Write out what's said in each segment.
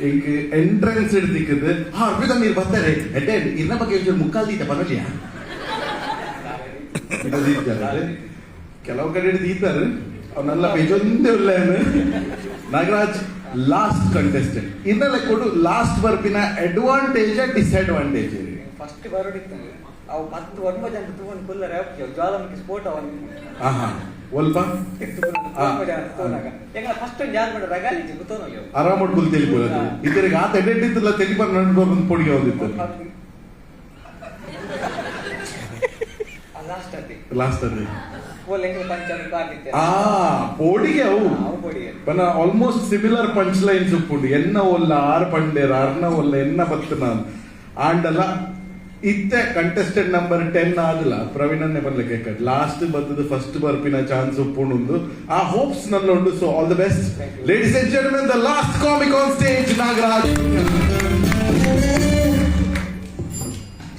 ಎಂಕ್ ಎಂಟ್ರೆನ್ಸ್ ಇಡ್ತಿಕ್ಕದು ಹಾ ಅರ್ಪಿತ ನೀರು ಬರ್ತಾರೆ ಎಡ್ಡೆ ಇರ್ನ ಬಗ್ಗೆ ಒಂಚೂರು ಮುಕ್ಕಾಲ್ ದೀತ ಪನಲಿಯಾ ಕೆಲವು ಕಡೆ ದೀತಾರೆ ಅವನ್ನೆಲ್ಲ ಬೇಜೊಂದೇ ಉಲ್ಲ. Nagaraj last contestant. ಇನ್ನೆಲ್ಲ ಕೊಡು ಲಾಸ್ಟ್ ಬರ್ಪಿನ ಅಡ್ವಾಂಟೇಜ್ ಡಿಸ್ಅಡ್ವಾಂಟೇಜ್? ಫಸ್ಟ್ ಬರೋಡಿತ್ತು ಅವು 10 9 ಜನ ತಗೊಂಡು ಕುಲ್ಲರೆ ಜ್ವಾಲಾಮುಖಿ ಸ್ಫೋಟ ಅವನು. ಆಹಾ ಒಲ್ಪ. 9 ಜನ ತೋನಾಗ ಎಂಗಳ ಫಸ್ಟ್ ಒಂದು ಯಾರು ಮಾಡಿ ರಗಾಲಿಜಿ ಗೊತ್ತೋನಲ್ಲ. ಆರಾಮ್ ಕುಲ್ ತೆಲಿಬೋದು ಇద్దರಿಗೆ ಆತ ಎಡೆಟ್ಟಿತ್ತಲ್ಲ ತೆಲಿಪರ್ ನಡ್ಕೊಂಡು ಪೊಡಿಗೆ ಹೋಗಿತ್ತು. ಲಾಸ್ಟ್ ಅದೇ. ಲಾಸ್ಟ್ ಅಲ್ಲಿ. ಓಲ್ ಎಂಗಳ ಪಂಚಾಯತ್ ಕಾದಿತ್ತೆ. ಆ ಪೋಡಿಗೆ ಅವು. ಅವು ಪೊಡಿಗೆ. ಪನ ಆಲ್ಮೋಸ್ಟ್ ಸಿಮಿಲರ್ ಪಂಚ್ ಲೈನ್ಸ್ ಉಪ್ಪುಂಡು. ಎನ್ನ ಒಲ್ಲ ಆರ್ ಪಂಡೇರ್ ಅರ್ನ ಒಲ್ಲ ಎನ್ನ ಬತ್ತು ನಾನು ಆಂಡಲ. ಇತ್ತೆ ಕಂಟೆಸ್ಟೆಂಟ್ ನಂಬರ್ 10 ಆದಲ ಪ್ರವೀಣನ್ನೇ ಬರ್ಲಿಕ್ಕೆ. ಲಾಸ್ಟ್ ಬತ್ತದ ಫಸ್ಟ್ ಬರ್ಪಿನ ಚಾನ್ಸ್ ಉಪ್ಪುಂಡು, ಆ ಹೋಪ್ಸ್ ನಲ್ಲ ಉಂಡು. So all the best. Thank you. Ladies and gentlemen, the last comic on stage, Nagaraj.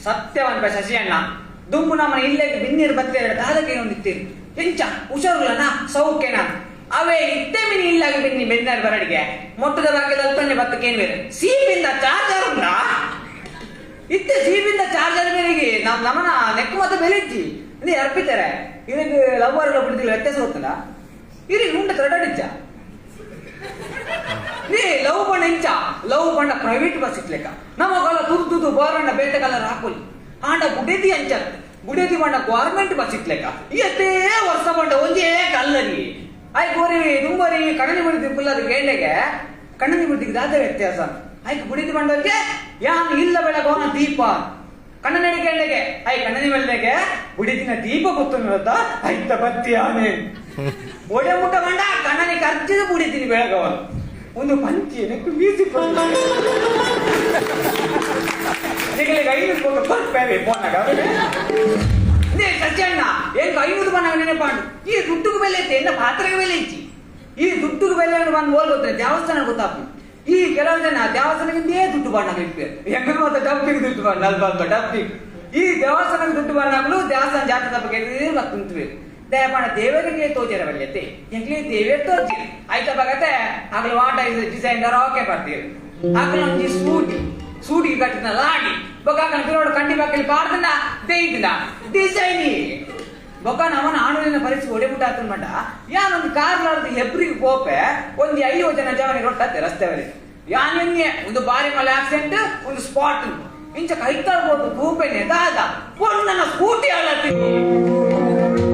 ಸತ್ಯವನ್ಪ ಶಶಿ ಅಣ್ಣ, ದುಂಬು ನಮ್ಮನ ಇಲ್ಲೇ ಬಿನ್ನೀರು ಬತ್ತೆ ದಾದಕ್ಕೆ ಒಂದಿತ್ತೀರಿ ಎಂಚ ಹುಷಾರುಲನ ಸೌಖ್ಯನ ಅವೇ ಇತ್ತೆ ಮಿನಿ ಇಲ್ಲಾಗಿ ಬಿನ್ನಿ ಬೆನ್ನಾರು ಬರಡಿಗೆ ಮೊಟ್ಟದ ಬಾಕಿದ ಅಲ್ಪನೆ ಬತ್ತಕ್ಕೆ ಬೇರೆ ಸೀಪಿಂದ ಚಾರ್ಜರ್ ಉಂಟಾ? ಇತ್ತೆ ಸೀಪಿಂದ ಚಾರ್ಜರ್ ಮೇರೆಗೆ ನಮ್ ನಮನ ನೆಕ್ಕು ಮತ್ತೆ ಬೆಲೆಜ್ಜಿ ನೀ ಅರ್ಪಿತಾರೆ. ಇದಕ್ಕೆ ಲವ್ವರ್ ಬಿಡ್ತಿಲ್ಲ, ವ್ಯತ್ಯಾಸ ಗೊತ್ತಲ್ಲ. ಇರಿ ಉಂಡ ತ್ರಡಡಿಚ್ಚ ನೀ ಲವ್ ಪಂಡ ಇಂಚ ಲವ್ ಪಂಡ ಪ್ರೈವೇಟ್ ಬಸ್ ಇಟ್ಲೆಕ್ಕ ನಮಗಲ್ಲ ತುದು ತುದು ಬಾರಣ್ಣ ಬೇಟೆ ಕಲರ್ ಹಾಕೊಲಿ. ಆಂಡ ಬುಡೇದಿ ಅಂಚತ್ ಬುಡೇದಿ ಪಂಡ ಗೌರ್ಮೆಂಟ್ ಬಸ್ ಇಟ್ಲೆಕ್ಕ ಎತ್ತೇ ವರ್ಷ ಪಂಡ ಒಂಜೇ ಕಲ್ಲರಿ ಆಯ್ ಗೋರಿ ದುಂಬರಿ ಕಣನಿ ಬಿಡ್ತಿ ಪುಲ್ಲದ ಗೇಂಡೆಗೆ ಕಣ್ಣನಿ ಬಿಡ್ತಿಗೆ ದಾದ ವ್ಯತ್ಯಾಸ ಆಯ್ಕೆ ಬುಡಿದಿ ಬಂಡೋರ್ಗೆ ಯಾನ್ ಇಲ್ಲ ಬೆಳಗೋನ ದೀಪ ಕಣ್ಣನಡಿ ಗೇಂಡೆಗೆ ಆಯ್ ಕಣ್ಣನಿ ಬೆಳಗ್ಗೆ ಬುಡಿದಿನ ದೀಪ ಗೊತ್ತು ಐತ ಬತ್ತಿ ಆನೆ ಒಡೆ ಮುಟ್ಟ ಬಂಡ ಕಣ್ಣನಿ ಖರ್ಚಿದ ಬುಡಿತೀನಿ ಬೆಳಗವನು ಒಂದು ಪಂಚಿ ನೆಕ್ಕು ಬೀಸಿ ನಿಗಲಿಗೆ 500 ಕೊಟ್ಟು ಪೋನಾಗ ನೇ ಸತ್ಯಣ್ಣ ಏನ್ 500 ಬಂದಾಗ ನೆನಪಾಂಡು. ಈ ದುಡ್ಡುಗೆ ಬೆಲೆ ಇತ್ತು ಎನ್ನ ಪಾತ್ರೆಗೆ ಬೆಲೆ ಇಚ್ಚಿ. ಈ ದುಡ್ಡುಗೆ ಬೆಲೆ ಬಂದು ಹೋಲ್ ಗೊತ್ತಿಲ್ಲ, ದೇವಸ್ಥಾನ ಗೊತ್ತಾಪ. ಈ ಕೆಲವು ಜನ ದೇವಸ್ಥಾನಕ್ಕಿಂದೇ ದುಡ್ಡು ಬಣ್ಣ ಇಟ್ಪೇರು ಹೆಂಗ ಮತ್ತೆ ಡಬ್ಬಿಗೆ ದುಡ್ಡು ಬಣ್ಣ ಅಲ್ಪ ಡಬ್ಬಿಗೆ. ಈ ದೇವಸ್ಥಾನಕ್ಕೆ ದುಡ್ಡು ಬಣ್ಣಗಳು ದೇವಸ್ಥಾನ ಜಾತ್ರೆ ತಪ್ಪಕ್ಕೆ ಮತ್ತೆ ಕುಂತ್ವೇರು ದಯಪಾಣ ದೇವರಿಗೆ ತೋಚಿರ ಬಲ್ಯತೆ ಎಂಗ್ಲಿ ದೇವೇ ತೋಚಿ ಆಯ್ತಾ ಬಗತೆ ಆಗಲು ವಾಟ ಡಿಸೈನರ್ ಓಕೆ ಬರ್ತೀರಿ ಆಗಲೊಂಜಿ ಸೂಟಿ ಸೂಟಿಗೆ ಕಟ್ಟಿದ ಲಾಡಿ ಬೊಕ್ಕ ಪಿರೋಡು ಕಂಡಿ ಬಾಕಲಿ ಪಾಡ್ದನ ದೇಯ್ದಿನ ಡಿಸೈನಿ ಬೊಕ್ಕ ನಮ್ಮನ ಆಣುವಿನ ಪರಿಸ್ಥಿತಿ ಒಡೆ ಮುಟ್ಟ ಆತನ ಮಂಡ ಯಾನೊಂದು ಕಾರ್ ಲಾರ್ದು ಹೆಬ್ರಿಗೆ ಕೋಪೆ ಒಂದು 50 ಜನ ಜವನಿ ರೊಟ್ಟತ್ತೆ ರಸ್ತೆ ಮೇಲೆ ಯಾನೆನ್ನೆ ಒಂದು ಬಾರಿ ಮಲೆ ಆಕ್ಸಿಡೆಂಟ್ ಒಂದು ಸ್ಪಾಟ್ ಇಂಚ ಕೈತಾಳ್ಬೋದು ತೂಪೆನೆ ದಾದ ಪೊಣ್ಣನ ಸ್ಕೂಟಿ ಆಳತ್ತೀನಿ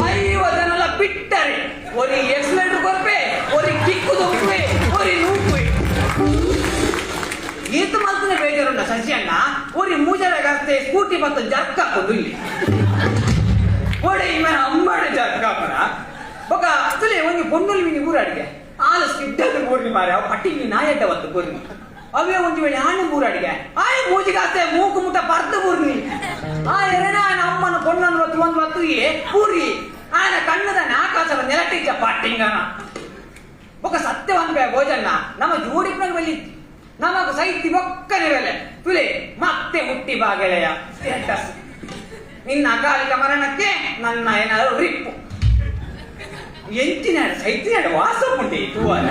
50 ಜನಲ ಬಿಟ್ಟರೆ ಒರಿ ಎಕ್ಸಲೇಟರ್ ಕೊರ್ಪೆ ಒರಿ ಕಿಕ್ಕು ದೊಂಪೆ ಒರಿ ನೂಪೆ ಈತ ಮಲ್ತನ ಬೇಜಾರುಂಡ ಶಶಿ ಅಣ್ಣ ಒರಿ ಮೂಜರ ಸ್ಕೂಟಿ ಮತ್ತು ಜರ್ಕ್ ಹಾಕೋದು ಇಲ್ಲಿ ಒಡೆ ಇಮನ ಅಂಬಾಡೆ ಜರ್ಕ್ ಹಾಕೋಣ ಬೊಕ ಅಸಲೇ ಒಂಜಿ ಪೊಣ್ಣುಲಿ ಮಿನಿ ಊರಾಡಿಗೆ ಆಲ ಸ್ಕಿಡ್ಡದ ಊರ್ನಿ ಮಾರೆ ಅವು ಪಟ್ಟಿಗೆ ನಾಯಡ್ಡ ಒತ್ತು ಊರ್ನಿ ಅವೇ ಒಂಜಿ ವೇಳೆ ಆಣು ಊರಾಡಿಗೆ ಆಯ್ ಮೂಜಿಗಾಸ್ತೆ ಮೂಕು ಮುಟ್ಟ ಪರ್ದ ಊರ್ನಿ ಆ ಎರನ ಆಯನ ಅಮ್ಮನ ಪೊಣ್ಣನ್ನು ಒತ್ತು ಒಂದು ಒತ್ತು ಏ ಪೂರಿ ಆಯನ ಕಣ್ಣದ ಆಕಾಶದ ನೆಲಟೀಚ ಪಾಟಿಂಗನ ಬೊಕ ಸತ್ಯವಂತ ಭೋಜನ್ನ ನಮ್ಮ ಜೋಡಿಪ್ನಾಗ ಬೆಲ್ಲಿ ನಮಗ ಸೈತಿ ಬೊಕ್ಕನೆ ಬೆಲೆ ತುಲೆ ಮತ್ತೆ ಹುಟ್ಟಿ ಬಾ ಗೆಳೆಯ ಸ್ಟೇಟಸ್ ನಿನ್ನ ಅಕಾಲಿಕ ಮರಣಕ್ಕೆ ನನ್ನ ಏನಾದರೂ ರಿಪ್ಪು ಎಂಚಿನ ಸೈತಿನ ವಾಸ ಪುಂಡಿ ತೂವರ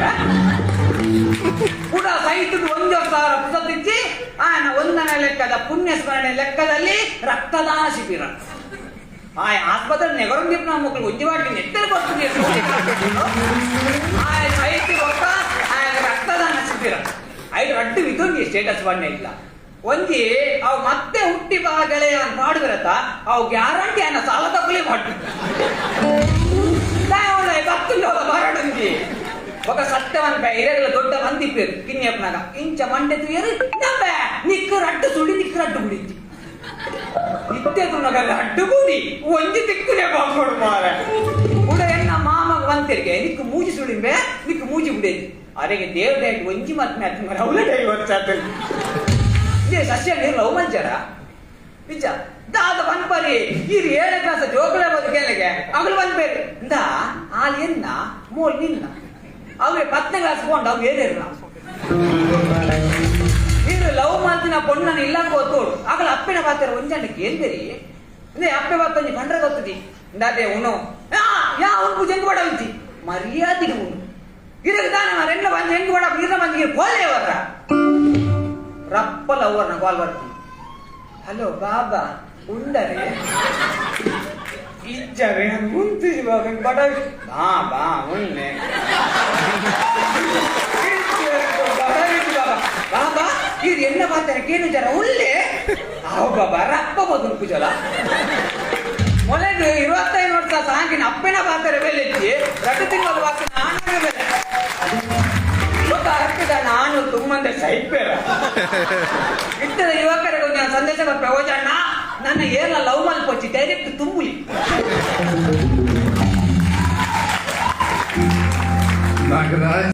ಕೂಡ ಸೈತದ 1,000 ಪುಸತಿಚ್ಚಿ ಆಯನ ಒಂದನೇ ಲೆಕ್ಕದ ಪುಣ್ಯ ಸ್ಮರಣೆ ಲೆಕ್ಕದಲ್ಲಿ ರಕ್ತದಾನ ಶಿಬಿರ ಆ ಆಸ್ಪತ್ರೆ ನೆಗರೊಂದಿಪ್ಪ ನಮ್ಮ ಮಕ್ಕಳು ಒಂಜಿ ನೆತ್ತರ ಬರ್ತದೆ ಆ ಸೈತಿ ಒಕ್ಕ ಆಯನ ರಕ್ತದಾನ ಶಿಬಿರ ಐದು ರಡ್ಡು ಇದೊಂದು ಸ್ಟೇಟಸ್ ಬಣ್ಣ ಇಲ್ಲ ಒಂಜಿ ಅವು ಮತ್ತೆ ಹುಟ್ಟಿ ಬಾ ಗೆಳೆಯ ಅಂತ ಪಾಡುವಿರತ್ತ ಅವು ಗ್ಯಾರಂಟಿ ಅನ್ನ ಸಾಲ ತಗೊಳ್ಳಿ ಪಾಡು ಬರಡಂಜಿ ఒక ಸತ್ಯವನ್ ಇರೆಗಲ ದೊಡ್ಡ ಮಂದಿ ಪೇರು ಕಿನ್ಯಪ್ಪನಾಗ ಇಂಚ ಮಂಡೆ ತುಯರು ನಂಬೆ ನಿಕ್ಕ ರಡ್ಡು ಸುಳಿ ನಿಕ್ಕ ರಡ್ಡು ಬಿಡಿತಿ ನಿತ್ಯ ತುನಗ ರಡ್ಡು ಬೂದಿ ಒಂಜಿ ತಿಕ್ಕುನೆ ಬಾಂಬೋಡು ಮಾರೆ ಉಡ ಎನ್ನ ಮಾಮಗ ಬಂತಿರಿಗೆ ನಿಕ್ಕ ಮೂಜಿ ಸುಳಿಂಬೆ ನಿಕ್ಕ ಮೂಜಿ ಬಿಡೇಜಿ ಅರೆಗೆ ದೇವ್ರ ಡೈಟ್ ಒಂಜಿ ಮತ್ ಮ್ಯಾತ್ ಮರ ಅವಳ ಡೈವರ್ಸ್ ಆತಲ್ ಇದೇ ಸಸ್ಯ ನೀರು ಲವ್ ಮಂಚರ ನಿಜ ದಾದ ಪನ್ಪರಿ ಇರು ಏಳನೇ ಕ್ಲಾಸ್ ಜೋಕುಲೆ ಬದು ಕೇಳಿಗೆ ಅಗಲು ಬಂದ್ಬೇರಿ ಇಂದ ಆಲ್ ಎನ್ನ ಮೋಲ್ ನಿನ್ನ ಅವೇ 10ನೇ ಕ್ಲಾಸ್ ಕೊಂಡು ಅವು ಏನೇರು ನೀನು ಲವ್ ಮಾಡ್ತಿನ ಪೊಣ್ಣನ ಇಲ್ಲ ಗೊತ್ತೋಡು ಆಗಲ ಅಪ್ಪೆನ ಪಾತ್ರ ಒಂಜಣ್ಣಕ್ಕೆ ಏನ್ಬೇರಿ ಅಂದ್ರೆ ಅಪ್ಪೆ ಬಾತಂಜಿ ಪಂಡ್ರೆ ಗೊತ್ತದಿ ಇಂದಾದೆ ಉಣು ಯಾ ಉಂಪು ಜಂಗ್ ಬಡ ಉಂಚಿ ಮರ್ಯಾದೆಗೆ ಉಣು ಇರಗ ದಾನ ರೆಂಡ್ಲ ಬಂದು ಹೆಂಗ್ ಬಡ ಇರ ಮಂದಿಗೆ ಕೋಲೆ ಅವರ ರಪ್ಪ ಲವ್ವರ್ನ ಕಾಲ್ ಬರ್ತೀನಿ. ಹಲೋ ಬಾಬಾ, ಉಂಡರೆ? ಇಜ್ಜರೆ, ಮುಂತಿಜಿ ಬಾಬಾ, ಬಡ ಬಾ ಬಾ ಉಣ್ಣೆ ಬಾಬಾ ಬಾಬಾ, ಇದು ಎನ್ನ ಮಾತಾರೆ ಕೇನು ಜರ ಉಳ್ಳೆ ಅವು ಬಾಬಾ, ರಪ್ಪ ಬದುಕು ಜಲ. ಮೊಲೆದು 25 ವರ್ಷ ಸಾಂಗಿನ ಅಪ್ಪನ ಪಾತ್ರೆ ಬೆಲೆ ಇಚ್ಚಿ 2 ತಿಂಗಳು ಬಾಕಿ ನಾನು ಬೆಲೆ ಗೊತ್ತಾಗ್ತದ. ನಾನು ತುಂಬಂದೆ ಸೈಪೇರ ಇಟ್ಟದ ಯುವಕರಿಗೆ ಒಂದು ನಾನು ಸಂದೇಶ ಪ್ರವಚನ. ನನ್ನ ಏರ್ಲ ಲವ್ ಮಲ್ಪೊಚ್ಚಿ, ಡೈರೆಕ್ಟ್ ತುಂಬುಲಿ. ನಾಗರಾಜ್.